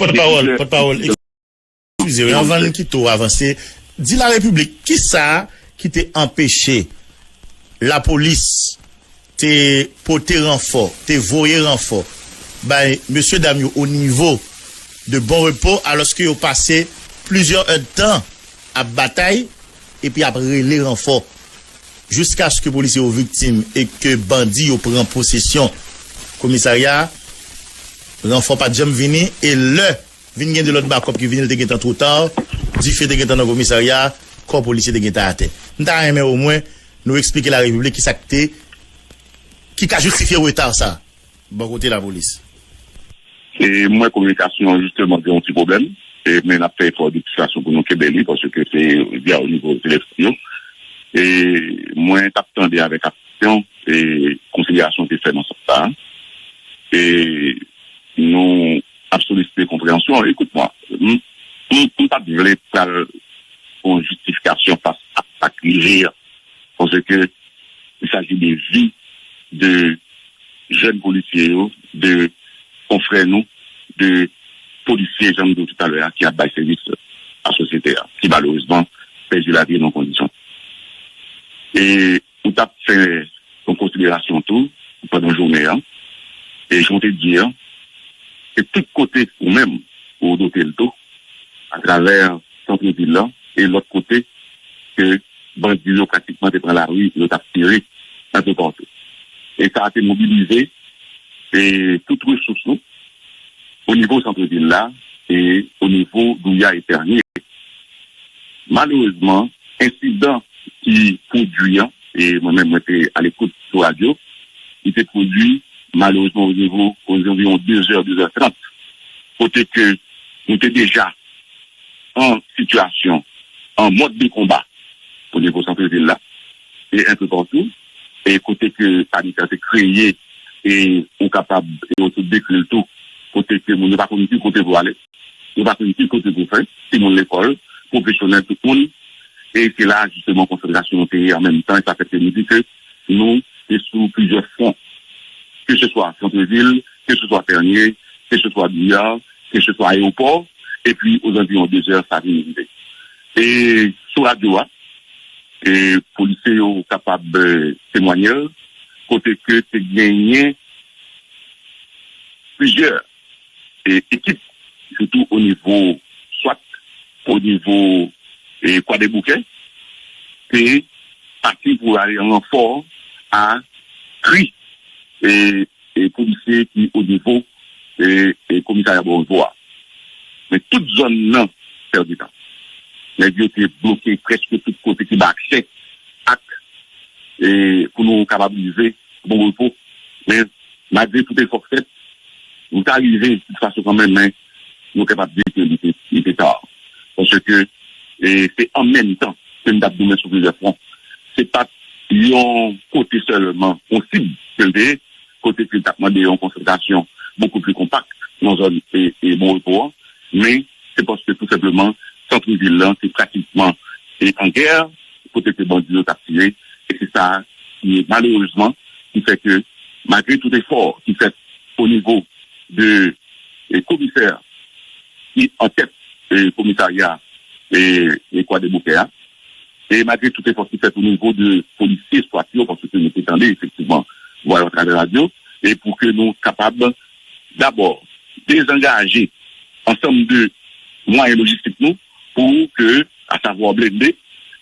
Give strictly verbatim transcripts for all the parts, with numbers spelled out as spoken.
Pòtpawòl, pòtpawòl, eskize, wi, anvan n kite w avanse, di larepiblik, kisa ki te anpeche lapolis te pote ranfò, te voye ranfò bay mesye dam yo o nivo de Bon Repo, alòske yo pase plizyè èdtan ap batay epi ap rele ranfò, jiskaske polisye yo viktim e ke bandi yo pran posesyon komisarya a, ranfò pa t janm vini, e lè vin gen de lòt bakòp ki vini, l te gentan two ta, dife te gentan nan komisarya a, kò polisye te gentan atè. M ta renmen omwen nou eksplike larepiblik kisa k te, ki ka jistifye reta sa a bò kote lapolis. E m wè kominikasyon an jisteman gen yon ti pwoblèm, e, men n ap fè efò de tout fason pou nou kenbe li, paske se via o nivo telefòn yo. E mwen t ap tande avèk atansyon e konsiderasyon te fè nan sans sa a. E nou ap solisite konpreyansyon. Ekout mwen, m, m, m pa t vle pral yon jistifikasyon fas a sa k rive a. Paske il s'agit de vi de jèn polisye yo, de konfrè nou, de polisye, jan m di w toutalè a, ki ap bay sèvis a sosyete a, ki malerezman pèdi lavi nan kondisyon. E ou t ap fè yon konsiderasyon tou pandan jounen an, e jan w te di a, se tout kote ou menm ou dote l tou, atravè sant vil la, e lòt kote ke bandi yo pratikman te pran lari, yo t ap tire antre patou. E sa te mobilize e tout resous nou o nivo sant vil la e o nivo Douya e Pènye. Malerezman, ensidan ki pwodui an, e mwen menm mwen te alekout sou radyo, li te pwodui malerezman o nivo, o zanviwon de zè, de zè trant, kote ke nou te deja an sitiyasyon, an mòd de konba o nivo sant vil la, e enpe patou, e kote ke panik la te kreye, e ou kapab, e ou te dekri l tou, kote ke moun yo pa konn ki kote pou ale, yo pa konn ki kote pou fè, timoun lekòl, pwofesyonèl, tout moun, e se la, jisteman, konsantrasyon nou te ye an menm tan, e sa fè ke nou di ke nou te sou plizyè fwon, ke se swa sant vil, ke se swa Pènye, ke se swa Douya, ke se swa ayewopò, epi ozanviwon de zè sa vin rive. E sou radyo a, e polisye yo kapab e, temwanye l, kote ke te genyen plizyè e, ekip, sitou o nivo swat, o nivo e, Kwadèboukè, te pati pou ale an ranfò a kri e, e polisye ki o nivo e, e komisarya Bon Repo a. Men tout zòn nan pèdi tan. Nèg yo te bloke prèske tout kote ki ba aksè ak e, pou nou kapab rive Bon Repo. Men malgre tout efò k fèt, nou ta rive de tout fason kanmenm, men nou kapab di ke li te, li te ta. Paske e, se an menm tan ke n t ap goumen sou plizyè fwon. Se pa t yon kote sèlman, yon sib ke l te ye, kote ke l t ap mande yon konsantrasyon bokou pli konpak nan zòn e, e Bon Repo an, men se paske tou senpleman sant vil lan te pratikman e, an gè, kote ke bandi yo t ap tire, e se sa ki malerezman ki fè ke malgre tout efò ki fèt o nivo de e, komisè ki an tèt e, komisarya e, e Kwadèboukè a, e malgre tout efò ki fèt o nivo de polisye swat yo, paske nou te tande efektivman vwa yo atravè radyo, e pou ke nou kapab dabò dezangaje ansanm de mwayen lojistik nou pou ke, asavwa blende,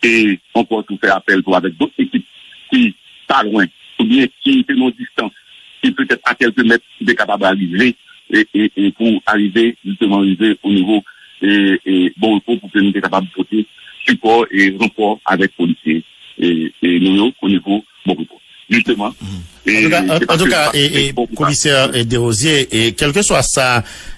e ankò tou fè apèl tou avèk dòt ekip ki pa lwen, oubyen ki te nan yon distans ki petèt a kèlke mèt ki te kapab arive e, e, e pou arive, jisteman, rive o nivo e, e, Bon Repo pou ke nou te kapab pote sipò e ranfò avèk polisye e, e nou yo o nivo Bon Repo. Jisteman. Antouka, antouka, e, e, komisè e, Desrosiers, e, kèlkeswa sa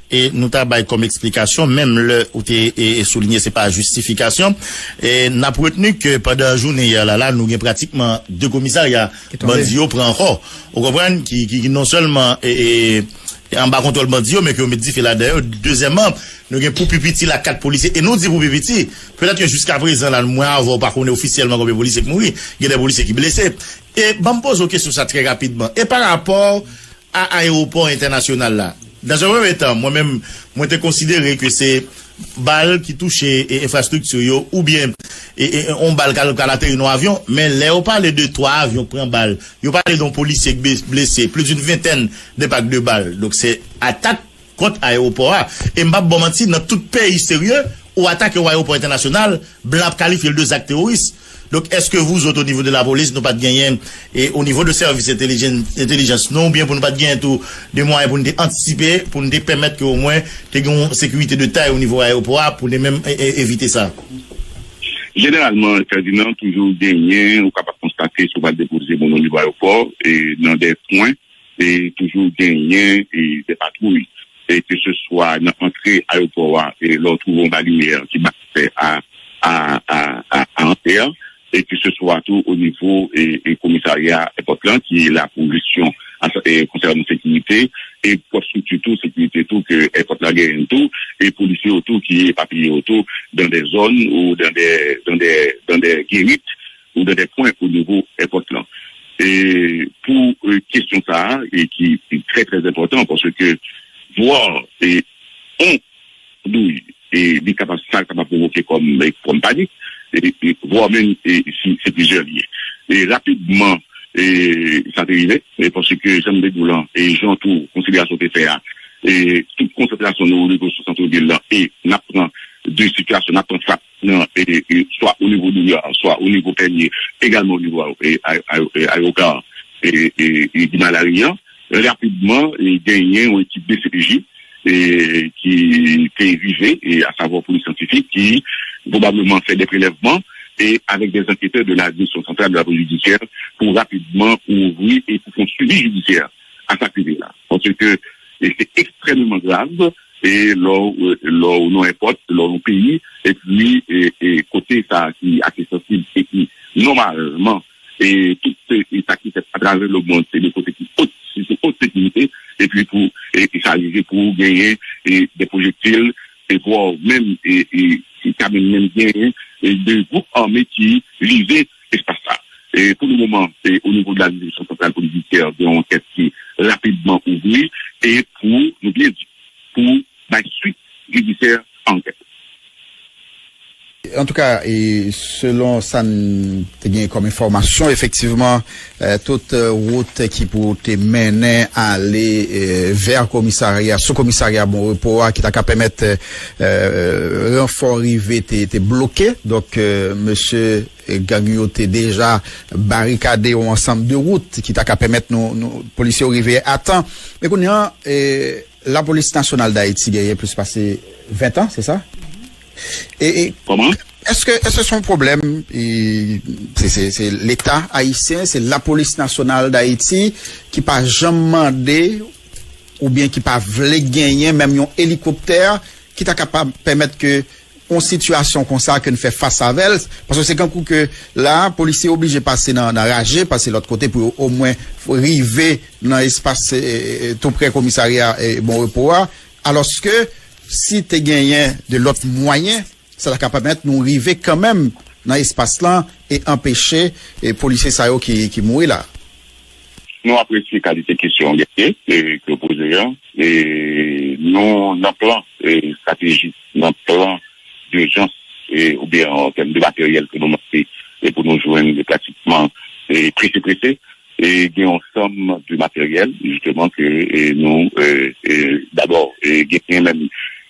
e, nou ta bay kòm eksplikasyon, menm lè ou te e, e, soulinye se pa jistifikasyon, e, n ap retni ke pandan jounen yè la, la, nou gen pratikman de komisarya bandi yo pran ankò. Ou konprann? Ki, ki, ki non sèlman e, e, anba kontwòl bandi yo, men ke yo met dife ladan yo. Dezyèmman, nou gen pou pi piti la kat polisye. E nou di pou pi piti, petèt ke jiskaprezan la, mwen avè w pa konnen ofisyèlman konbyen polisye ki mouri, gen de polisye ki blese. E ban m poze w kesyon sa trè rapidman. E pa rapò a ayewopò entènasyonal la, Dans un premier temps, mwen menm, mwen te konsidere ke se bal ki touche e, enfrastrikti yo, oubyen e, e, yon bal ka, ka ateri nan yon avyon, men lè yo pale de twa avyon k pran bal, yo pale de yon polisye k ble- blese, plus d'une vingtaine d'impact de balles. Donk se atak kont ayewopò a. E m p ap ba w manti, nan tout peyi serye, ou atake yon ayewopò entènasyonal, blan ap kalifye l de zak teworis. Donk, èske vous autres, au niveau de la police, nou pa t genyen, e o nivo de sèvis entèlijan- entèlijans nou, oubyen pou nou pa t genyen tou de mwayen pou nou te antisipe, pou nou te pèmèt ke omwen te gen yon sekirite de tay o nivo ayewopò a, pou nou te menm e- e- evite sa? Jeneralman, Ferdinand, toujou genyen, ou kapab konstate si w pral depoze moun o nivo ayewopò, e nan de pwen, e toujou genyen e de patwouy, e ke se swa nan antre ayewopò a, e lè w twouve yon balimyè ki ba aksè a, a, a, a, a antre a, e ke se swa tou o nivo e, e komisarya èpòt lan ki la pou jesyon a sa- e konsènan sekirite, e pwòp estrikti tou, sekirite tou ke èpòt la genyen tou, e polisye yo tou ki epapiye yo tou dan de zòn ou dan de, dan de, dan de gerit ou dan de pwen o nivo èpòt lan. E pou e, kesyon sa a, e ki trè trè enpòtan, paske vwa e on douy, e li kapab, sa kapab pwovoke kòm e, kòm panik, e, e, vwa menm e, si se plizyè li ye. E rapidman, e sa te rive, e paske jan m te di w lan, e jan tou konsiderasyon te fè a, e tout konsantrasyon nou o nivo sou santvil lan, e n ap pran de sitiyasyon, n ap pran sa nan e, e, swa o nivo Douyar, swa o nivo Pènye, egalman o nivo e, a- a- e, ayewopò e, e, e, Guy Malari an. Rapidman, e, genyen yon ekip D C P J e, ki te rive, e, asavwa polis syantifik ki pwobableman fè de prelèvman e avèk de anketè de la Direction Centrale de la Police Judiciaire pou rapidman ouvri e pou fè yon swivi jidisyè a sa k rive la. Paske e se ekstrèmeman grav e lè w, lè w nan yon èpòt, lè w nan yon peyi, epi e, e kote sa ki ase sansib e ki nòmalman e tout e, e sa ki fèt atravè lemonn se de kote ki ot, se sou ot sekirite, epi pou e, e sa rive pou genyen e de pwojektil, e vwa menm e, e ki ka menm menm genyen e de gwoup ame ki rive espas sa. E pou le moman, e o nivo de la Direction Centrale Police Judiciaire, gen yon ankèt ki rapidman ouvri e pou nou byen di, pou bay swit jidisyè a ankèt. Antouka, e selon sa n te gen kòm enfòmasyon, efektivman, e, tout e, wout ki pou te mennen ale e, vè komisarya, sou komisarya Bon Repo a, ki ta ka pèmèt e, ranfò rive, te, te bloke. Donk, e, mesye e, gang yo te deja barikade yon ansanm de wout ki ta ka pèmèt nou, nou polisye yo rive a tan. Men kounye an, e, Lapolis Nasyonal d Ayiti genyen plis pase ven tan, se sa? E, e, Kòman? Èske, èske se yon pwoblèm, e, se, se, se Leta ayisyen, se Lapolis Nasyonal d Ayiti ki pa janm mande oubyen ki pa vle genyen menm yon elikoptè ki ta kapab pèmèt ke yon sitiyasyon konsa ke n fè fas avè l, paske se kankou ke la, polisye oblije pase nan, nan raje, pase lòt kote pou yo omwen rive nan espas e, e, tou pre komisarya e, Bon Repo a, alòske si te genyen de lòt mwayen, sa ta ka pèmèt nou rive kanmenm nan espas lan e anpeche e, polisye sa yo ki, ki mouri la. Nou apresye kalite kesyon w genyen e, ke w poze a. E, nou, nan plan e, estratejik, nan plan dijans e, oubyen an tèm de materyèl ke nou mande e, pou nou jwenn e, pratikman e, prese prese, e gen yon sanm de materyèl, jisteman, ke e, nou, e, e, dabò, e, genyen menm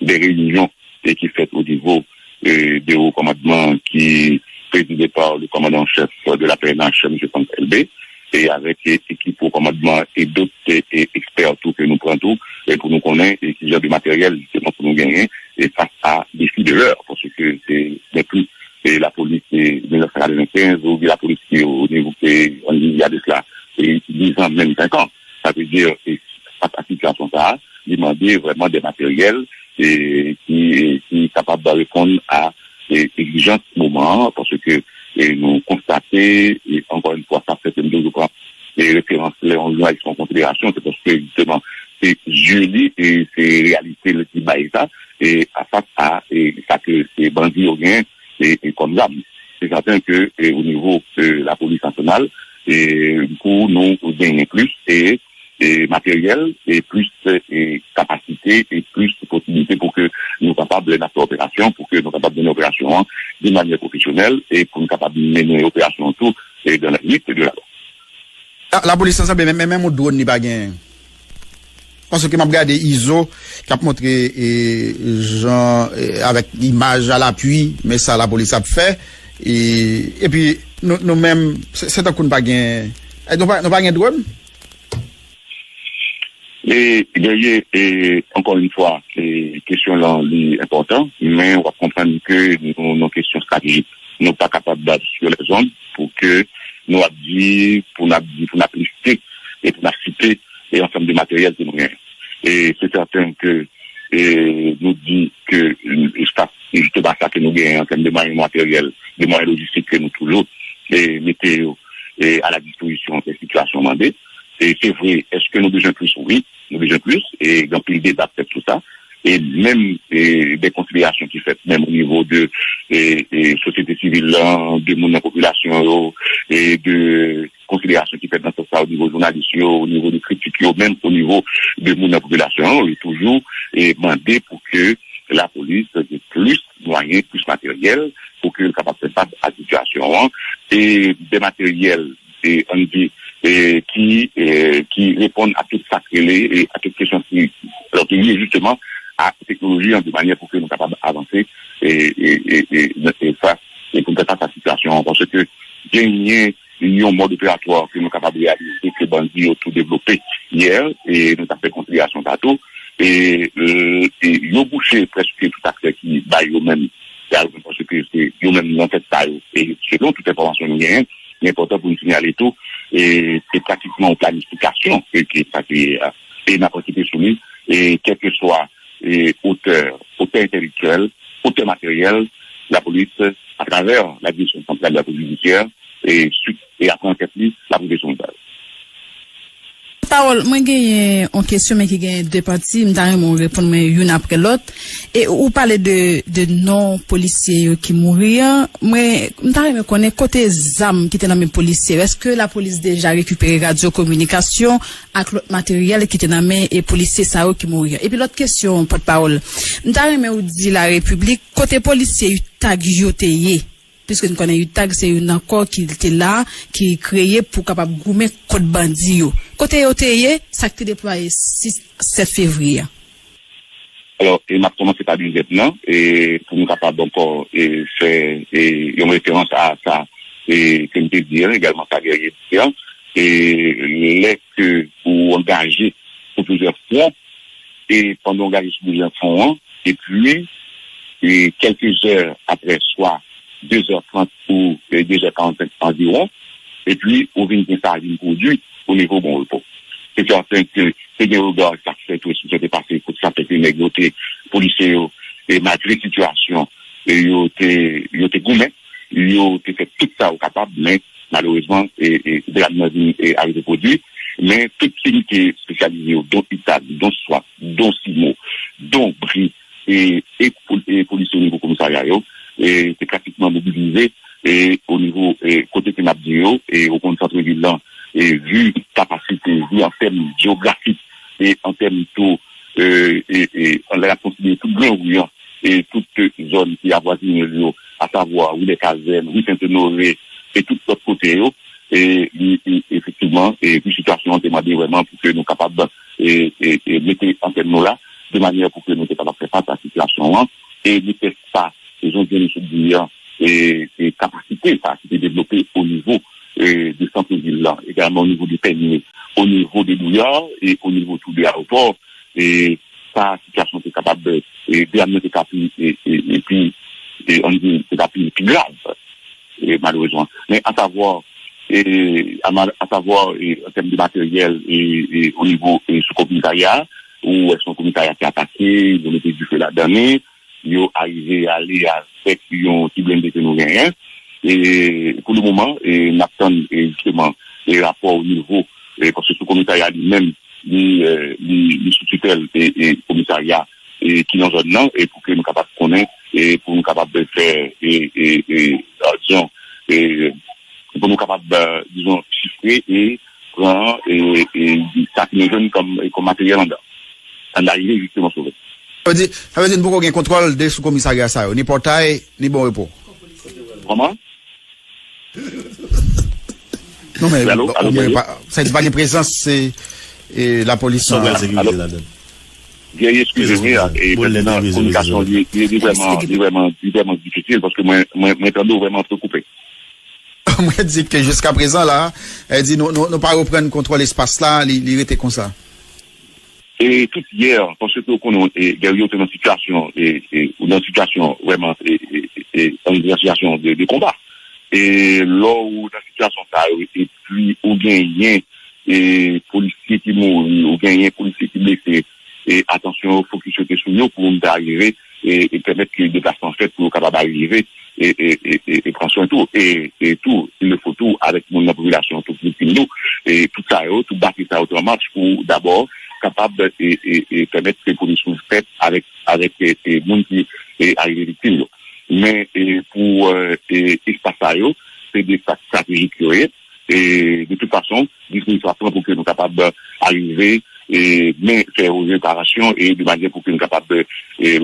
de reyinyon e ki fèt o nivo e, de wo kòmandman ki prezide pa le kòmandan an chèf de la P N H, M. Franck Elbé, e avèk e, ekip wo kòmandman e dòt e, e, ekspè tou ke nou pran tou, e pou nou konnen e, ki jan de materyèl jisteman pou nou genyen e fas a defi de lè, paske se gen plis e, lapolis e, mil nèf san katrevenkenz oubyen lapolis ki o nivo e, an nivo de sila e, diz an, menm senk an. Sa vle di, e, fas a sitiyasyon sa a, li mande vrèman de materyèl e, ki, e, ki kapab reponn a e, egzijans moman an, paske e, nou konstate, e, ankò yon fwa, sa fè ke m toujou pran e, referans lè yon jounalis pran konsiderasyon, se paske jisteman se zye li e se reyalite l ki bay sa, e a fas a e, sa ke e, bandi yo gen e, e, kòm zam. Se sèten ke e, o nivo e, lapolis nasyonal, e, pou nou genyen plis e, e, materyèl e plis e, kapasite kapasite e plis posibilite pou ke nou kapab, lè n ap fè operasyon, pou ke nou kapab mennen operasyon an de manyè pwofesyonèl e pou nou kapab mennen operasyon an tou e dans la limite de la loi. Ah, lapolis ansanm, men, men, men yon dwòn li pa gen. Paske m ap gade izo k ap montre e, jan e, avèk imaj alapui, men sa lapolis ap fè. E, epi nou, nou menm, se, se tankou n pa gen, e, nou pa, nou pa gen dwòn. E, Guerrier, e, ankò yon fwa, e, kesyon lan li enpòtan, men w ap konprann ke nou nan kesyon estratejik. Nou pa kapab bat sou lèzonn pou ke nou ap di, pou n ap di, pou n ap liste e pou n ap site e ansanm de materyèl ke nou genyen. E se sèten ke e, nou di ke e, sa, se jisteman sa ke nou genyen an tèm de mwayen materyèl, de mwayen lojistik ke nou toujou e, mete yo e, a la dispozisyon lè sitiyasyon mande. E se vre, èske nou bezwen plis? Wi, nou bezwen plis. E gen anpil deba k fèt sou sa. E menm e, de konsiderasyon ki fèt menm o nivo de e, e, sosyete sivil lan, de moun nan popilasyon yo, e de konsiderasyon ki fèt nan sans sa o nivo jounalis yo, o nivo de kritik yo, menm o nivo de moun nan popilasyon yo, yo toujou e, mande pou ke lapolis gen plis mwayen, plis materyèl pou ke l kapab fè fas a sitiyasyon an. E de materyèl, e, ann di, e, ki, e, ki reponn a tout sa k rele, e, a tout kesyon ki, alò, ki lye jisteman a teknoloji an, de manyè pou ke nou kapab avanse e, e, e, e, e fas, e pou n fè fas a sitiyasyon an. Paske genyen yon mòd operatwa ke nou kapab reyalize ke bandi yo tou devlope yè, e nou t ap fè konsiderasyon sa tou. E, e, e yo bouche prèske tout aksè ki bay yo menm, bay yo menm, paske se yo menm nan tèt sa yo. E selon tout enfòmasyon nou genyen, li enpòtan pou nou sinyale tou, e se pratikman yon planifikasyon ke, ke sa te ye a. E n ap ankete sou li, e kèlkeswa e otè, otè entèlektyèl, otè materyèl, lapolis, atravè la Direksyon Santral de la Polis Jidisyè, e, suit, e apre ankèt li, l ap rive sou yon zam. Pawòl, mwen genyen yon kesyon, men ki genyen de pati. M ta renmen w reponn mwen youn apre lòt. E ou pale de, de non polisye yo ki mouri an. Mwen, m ta renmen konnen kote zam ki te nan men polisye yo. Èske lapolis deja rekipere radyo kominikasyon ak lòt materyèl ki te nan men e polisye sa yo ki mouri an? Epi lòt kesyon, pòtpawòl, m ta renmen ou di Larepiblik kote polisye UTAG yo te ye. Piske n konnen UTAG se youn nan kò ki te la, ki kreye pou kapab goumen kont bandi yo. Kote yo te ye, sa k te deplwaye sis, sèt fevriye a? Alò, e m ap kòmanse pa dezyèm nan, e pou nou kapab ankò e fè e yon referans a sa e ke m te di an, egalman sa Guerrier di an, e lè ke ou angaje sou plizyè fwon, e pandan w angaje sou plizyè fwon an, epi e kèlke zè apre, swa de zè trant ou e de zè karannsenk anviwon, epi ou vin gen sa vin pwodui o nivo Bon Repo. Se sèten ke te gen rega sa k fèt tou, sa te pase, kote sa fèt, nèg yo te, polisye yo, e malgre sitiyasyon, e yo te, yo te goumen, yo te fè tout sa yo kapab, men malerezman, e, e dram nan vin e arive pwodui. Men tout inite espesyalize yo, don UTAG, don swat, don CIMO, don bri, e, e, pol- e polisye o nivo komisarya yo, e, te pratikman mobilize, e, o nivo e, kote ke n ap di yo, e, ou konn santrevil lan, e, vi kapasite, vi an tèm jewografik, e, an tèm tou, e, e, e, lè n ap konsidere tout gran ri an, e, tout e, zòn ki avwazine l yo, asavwa ri dè Kazèn, ri Sent Onore, e tout lòt kote yo, e, li, li, efektivman, e, pi sitiyasyon an te mande vrèman pou ke nou kapab e, e, e, mete antèn nou la, de manyè pou ke nou te kapab fè fas a sitiyasyon an, e nou fè sa, e jan Jenny sot di an, e, e kapasite sa ki te devlope o nivo e, de santrevil lan, egalman o nivo de Pènye, o nivo de Douyar, e o nivo tou de ayewopò, e sa sitiyasyon te kapab, e, dram nan te ka pi, e, e, e pi, e, ann di, te ka pi, pi grav, e, malerezman. Men asavwa, e, ama- asavwa, e, an tèm de materyèl, e, e, o nivo, e, sou komisarya, ou wè se yon komisarya ki atake, yo mete dife ladan li, yo arive ale avèk yon ti blende ke nou genyen. E pou le moman, e, n ap tann, e, jisteman, e, rapò o nivo, e, paske sou komisarya li menm, li, e, li, li sou titèl, e, e, komisarya, e, ki nan zòn nan, e pou ke nou kapab konnen, e pou nou kapab fè, e, e, e, e, dizon, e, pou nou kapab, e, dizon, chifre e pran, e, e, sa ki nou jwenn kòm, e, kòm materyèl anndan. Sa n ta rive jisteman sove. Sa vle di, sa vle di n poko gen kontwòl de sou komisarya sa yo, ni Pòtay, ni Bon Repo. Kòman? Non, men, alo, alo, omwen, pa, sa di pa gen prezans, se, e, lapolis nan. Alo, Guerrier, eskize m, wi, e, kominikasyon, li, li, li vrèman, li vrèman, li vrèman difisil, paske mwen, mwen, mwen tande w vrèman antrekoupe. Mwen di ke jiska prezan la, e di nou, nou, nou pa reprann kontwòl espas la, li, li rete konsa. E tout yè, paske ou konnen, e, Guerrier te nan sitiyasyon, e, e, ou nan sitiyasyon vrèman, e, e, e, e, nan sitiyasyon de, de konba. E lè ou nan sitiyasyon sa yo, epi ou genyen, e, polisye ki mouri, ou genyen polisye ki blese, e, atansyon yo, fokis yo te sou yo pou nou ta rive, e, e pèmèt ke deplasman fèt, pou yo kapab rive, e, e, e, e, e pran swen tou, e, e tou, il le faut tou, avèk moun nan popilasyon tou, viktim tou, e tout sa yo, tout batri sa yo te an mach pou dabò kapab, e, e, e pèmèt ke premye swen fèt avèk, avèk, e, e moun ki, e, arive viktim yo. Men, e, pou, e, e, espas sa yo, se de espas estratejik yo ye, e, de tout fason, disponisyon ap pran pou ke nou kapab arive, e, men fè reparasyon e de manyè pou ke nou kapab, e,